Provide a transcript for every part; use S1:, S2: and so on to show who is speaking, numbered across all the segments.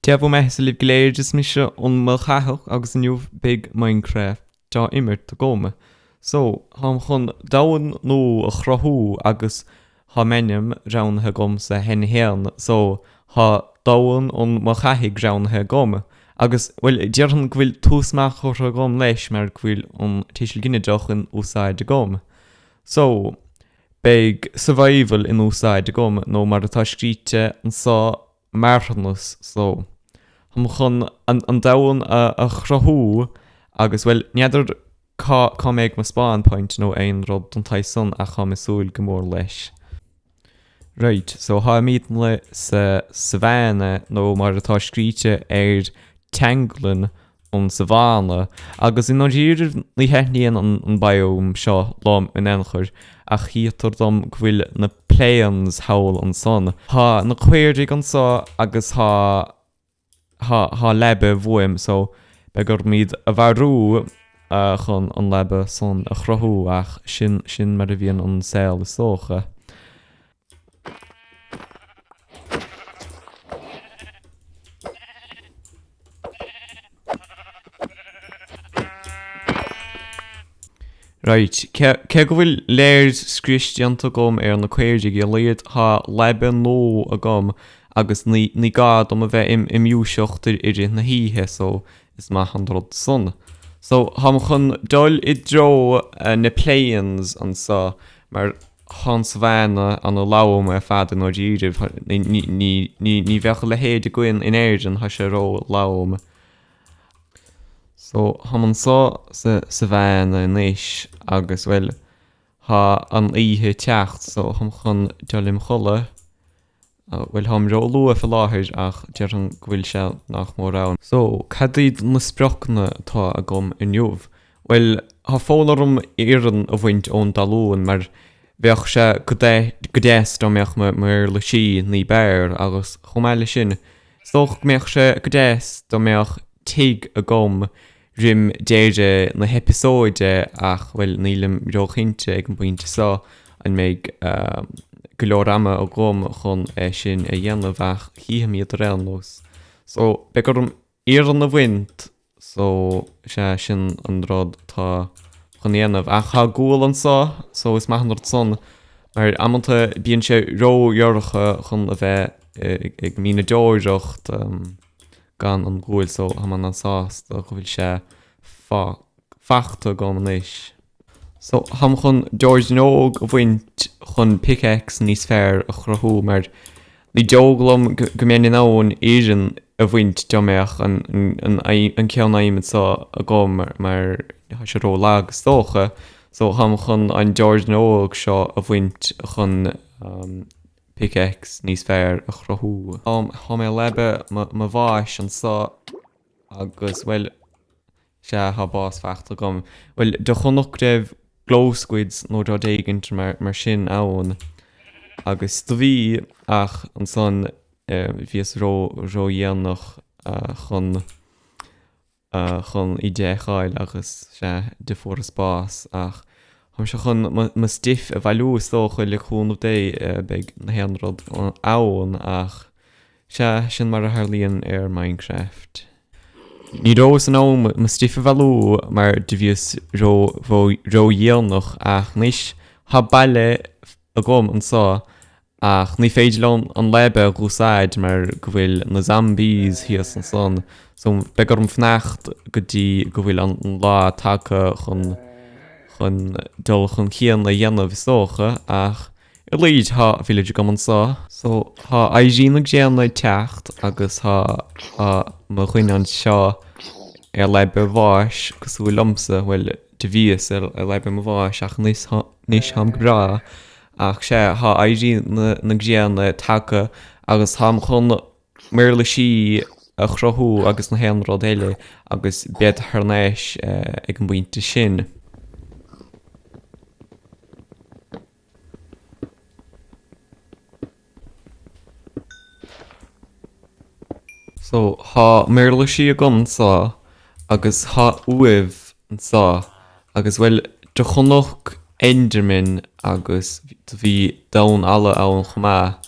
S1: Dia bhur mbeathasa libh go léir, is mise an Maol Chathach agus inniu beidh Minecraft á imirt agam. So, táim chun domhan nua a chruthú agus tá m'ainm roghnaithe agamsa cheana féin, so tá Domhan an Mhaoil Chathaigh roghnaithe agam. Agus, bhuel, déarfainn go bhfuil tús maith curtha agam leis mar go bhfuil an tuiseal ginideach in úsáid agam. So, beidh survival in úsáid agam, nó mar atá scríte anseo, marthanas so. Táim chun an domhan a chruthú agus, bhuel, n'fheadar cá cá mbeidh mo spawn point nó aon rud den tsaghas san ach táim ag súil go mór leis. Right, so táimidne sa Savannah nó mar atá scríte ar Tanglin an Savanna, agus i ndáiríribh ní thaitníonn an biome seo liom in aon chor, ach chítear dom go bhfuil na plains thall ansan. Tá na caoirigh anso agus tá, tá, tá leaba uaim, so beidh orm iad a mharú chun an leaba san a chruthú, ach sin, sin mar a bhíonn an saol is dócha. Right, cé go bhfuil léirscrios déanta agam ar na caoirigh ar a laghad tá leaba nua agam agus ní ní gá dom a bheith im im dhúiseacht i rith na hoíche so is maith an rud san. So táim chun dul i dtreo na plains anso mar Tá an Savannah ana lom ar fad i ndáiríribh. Ní bheadh a leithéid againn in Éirinn, tá sé ró lom. So, táim anso sa Savannah anois agus, bhuel, tá an oíche ag teacht so táim chun dul im chodladh. Bhuel, táim ró-luath faoi láthair ach déarfainn go bhfuil sé nach mór ann. So, cad iad na spriocanna atá agam inniu? Bhuel, tá fonn orm iarann a bhaint ón dtalún mar bheadh sé go deas dá mbeadh m'uirlisí ní b'fhearr agus chomh maith leis sin, is dócha go mbeadh sé go deas dá mbeadh tigh agam roim deireadh na heipeasóide ach, bhuel, nílim róchinnte ag an bpointe seo an mbeidh go leor ama agam chun é sin a dhéanamh ach chífimid ar aon nós. So, beidh orm iarann a bhaint so, sea, sin an rud atá chun a dhéanamh. Ach tá gual anseo so is maith an rud san mar amanta bíonn sé ródhorcha chun a bheith ag mianadóireacht. gan an gual so táim an-sásta go bhfuil sé fachta agam anois. So táim chun doirneog a bhaint chun pickaxe níos fearr a chruthú mar ní dóigh liom go mbeinn in ann iarann a bhaint dá mbeadh an ceann adhmaid seo agam mar tá sé ró-lag is dócha. So táim chun an doirneog seo a bhaint chun pickaxe níos fearr a chruthú. Tá mé i leaba mo bháis anso agus, bhuel, sea, tá bás fachta agam. Bhuel, do chonac go raibh glow squids nó rud éigint mar sin ann agus do bhí ach ansan bhíos ró-dhéanach chun chun iad a fheiceáil agus sea, do fuaireas bás ach táimse chun mo stuif a bhailiú is dócha le cúnamh Dé beidh na haon rud ann ach sea, sin mar a tharlaíonn ar Minecraft. Ní rabhas in ann mo stuif a bhailiú mar do bhíos ró-dhéanach ach anois tá baile agam anseo Ach ní féidir liom an leaba a dh'úsáid mar go bhfuil na zombies thíos ansan so beidh orm fanacht go dtí go bhfuil an lá tagtha chun chun dul chun cinn a dhéanamh is dócha ach ar a laghad tá village agam anso. So tá éirí na gréine ag teacht agus tá tá mo dhuine anseo ar leaba bháis cosúil liomsa, bhuel do bhíos ar leaba mo bháis ach anois anois táim go breá. Ach sea, tá éirí na gréine tagtha agus táim chun m'uirlisí a chruthú agus na haon rud eile agus bead thar n-ais ag an bpointe sin. So, tá m'uirlisí agam anso agus tá uaimh anso agus, bhuel, do chonac Enderman agus do bhí damhán alla ann chomh maith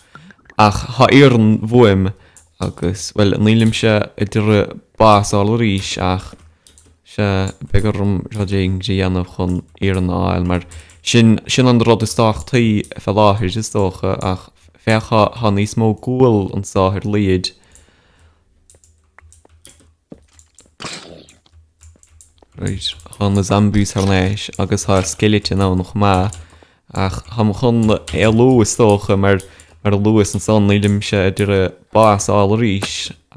S1: ach tá iarann uaim. Agus, bhuel, nílimse ag iarraidh bás a fháil arís ach, sea, beidh orm rud éigin a dhéanamh chun iarann a fháil mar sin, sin an rud is tábhachtaí fé láthair is dócha ach féach thá, thá níos mó gual anso ar a laghad. Right, thá na zombies thar n-ais agus thá skeleton ann chomh maith ach táim chun éalú is dócha mar mar a luas ansan nílimse ag iarraidh bás a fháil arís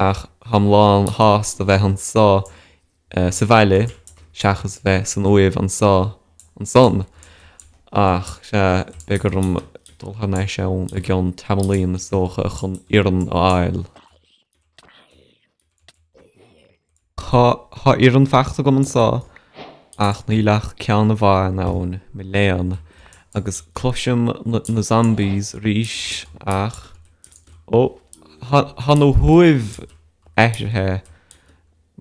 S1: ach táim lán shásta bheith anso sa bhaile seachas bheith san uaimh anso ansan ach sea beidh orm dul thar n-ais ann i gcionn tamaillín is dócha chun iarann a fháil. Tá iarann fachta agam anso ach níl ach ceann amháin ann, mo léan, agus cloisim na zombies arís ach, ó, tá na huaimh athraithe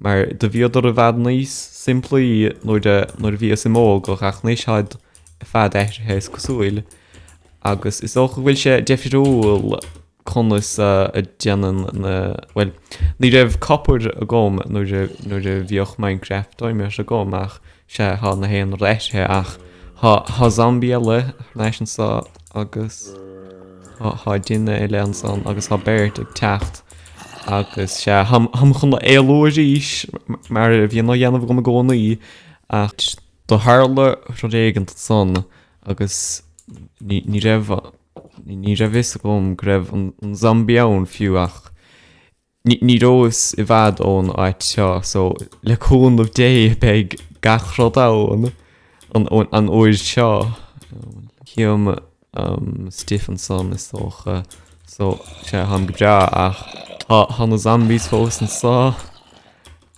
S1: mar do bhíodar i bhfad níos simplí nuair a nuair a bhíos im ógach ach anois táid ar fad athraithe is cosúil agus is dócha go bhfuil sé deifriúil conas a déanann na, bhuel, ní raibh copper agam nuair a, nuair a bhíodh Minecraft á imirt agam ach sea, thá na haon rud athraithe ach thá, thá zombie eile thar n-ais anso agus thá, thá duine eile ansan agus thá beirt ag teacht agus sea, tháim, tháim chun éalú arís mar a bhíonn á dhéanamh agam i gcónaí ach do tharla rud éigint ansan agus ní, ní raibh Ní raibh fhios agam go raibh an zombie ann fiú ach ní rabhas i bhfad ón áit seo so le cúnamh Dé beidh gach rud ann an uair seo. Chím stuif ansan is dócha so sea táim go breá ach tá na zombies fós anso.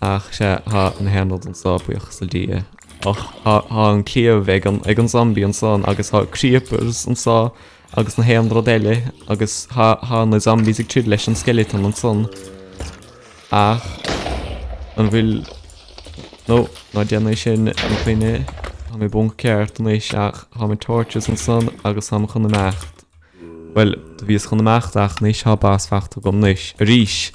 S1: Ach sea, tá na haon rud anso, buíochas le Dia. Och, tá an claíomh ag an, ag an zombie ansan agus tá creepers anso agus na haon rud eile agus tá, tá na zombies ag troid leis an skeleton ansan. Ach, an bhfuil, no, ná déan é sin, mo dhuine, tá mé i bponc ceart anois ach tá na torches ansan agus táim chun imeacht. Bhuel, do bhíos chun imeacht ach anois tá bás fachta agam anois, arís.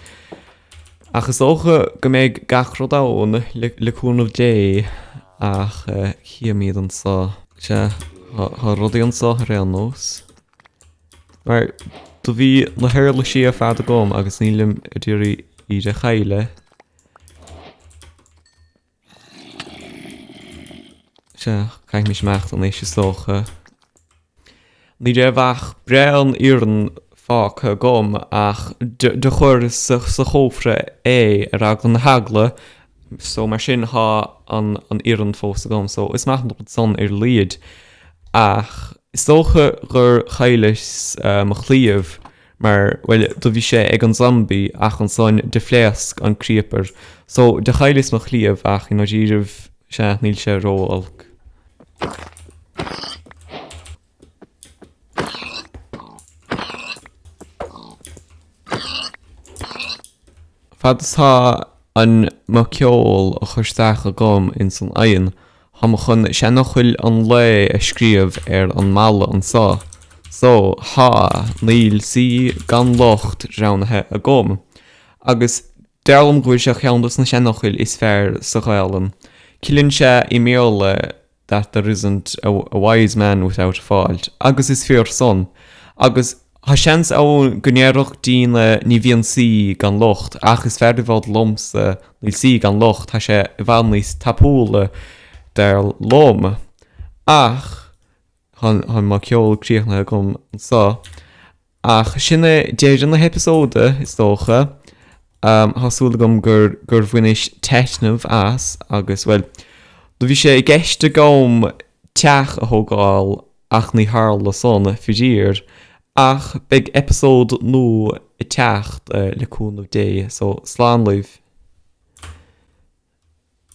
S1: Ach is dócha go mbeidh gach rud ann, le cúnamh Dé, ach chímid anso. Sea, tá rudaí anso ar aon nós. Mar do bhí na huirlisí ar fad agam agus nílim ag iarraidh iad a chailleadh. Sea, caithfimis imeacht anois is dócha. Ní raibh ach braon iarainn fágtha agam ach do chuireas sa chófra é ar eagla na heagla so mar sin thá an an iarann fós agam so is maith an rud san ar a laghad. Ach is dócha gur chailleas mo chlaíomh mar, bhuel, do bhí sé ag an zombie ach ansan do phléasc an creeper. So, do chailleas mo chlaíomh ach i ndáiríribh, sea, níl sé ró-olc. Fad is tá an mo ceol á chur isteach agam ins an oigheann, Táim chun seanfhocail an lae a scríobh ar an mballa anso. So, tá, níl saoi gan locht roghnaithe agam. Agus dar liom go bhfuil sé ceann dos na seanfhocail is fearr sa Ghaelainn. Ciallaíonn sé i mBéarla that there isn't a wise man without a fault. Agus is fíor san. Agus Tá seans ann go ndéarfadh daoine ní bhíonn saoi gan locht ach is fearr i bhfad liomsa níl saoi gan locht, tá sé i bhfad níos tapúla dar liom. Ach tá mo ceol críochnaithe agam anseo. Ach sin é deireadh na heipeasóide, is dócha. Tá súil agam gur gur bhainis taitneamh as agus, bhuel, do bhí sé i gceist agam teach a thógáil Ach ní tharla san, faraor. Ach beidh eipeasóid nua ag teacht, le cúnamh Dé, so slán libh.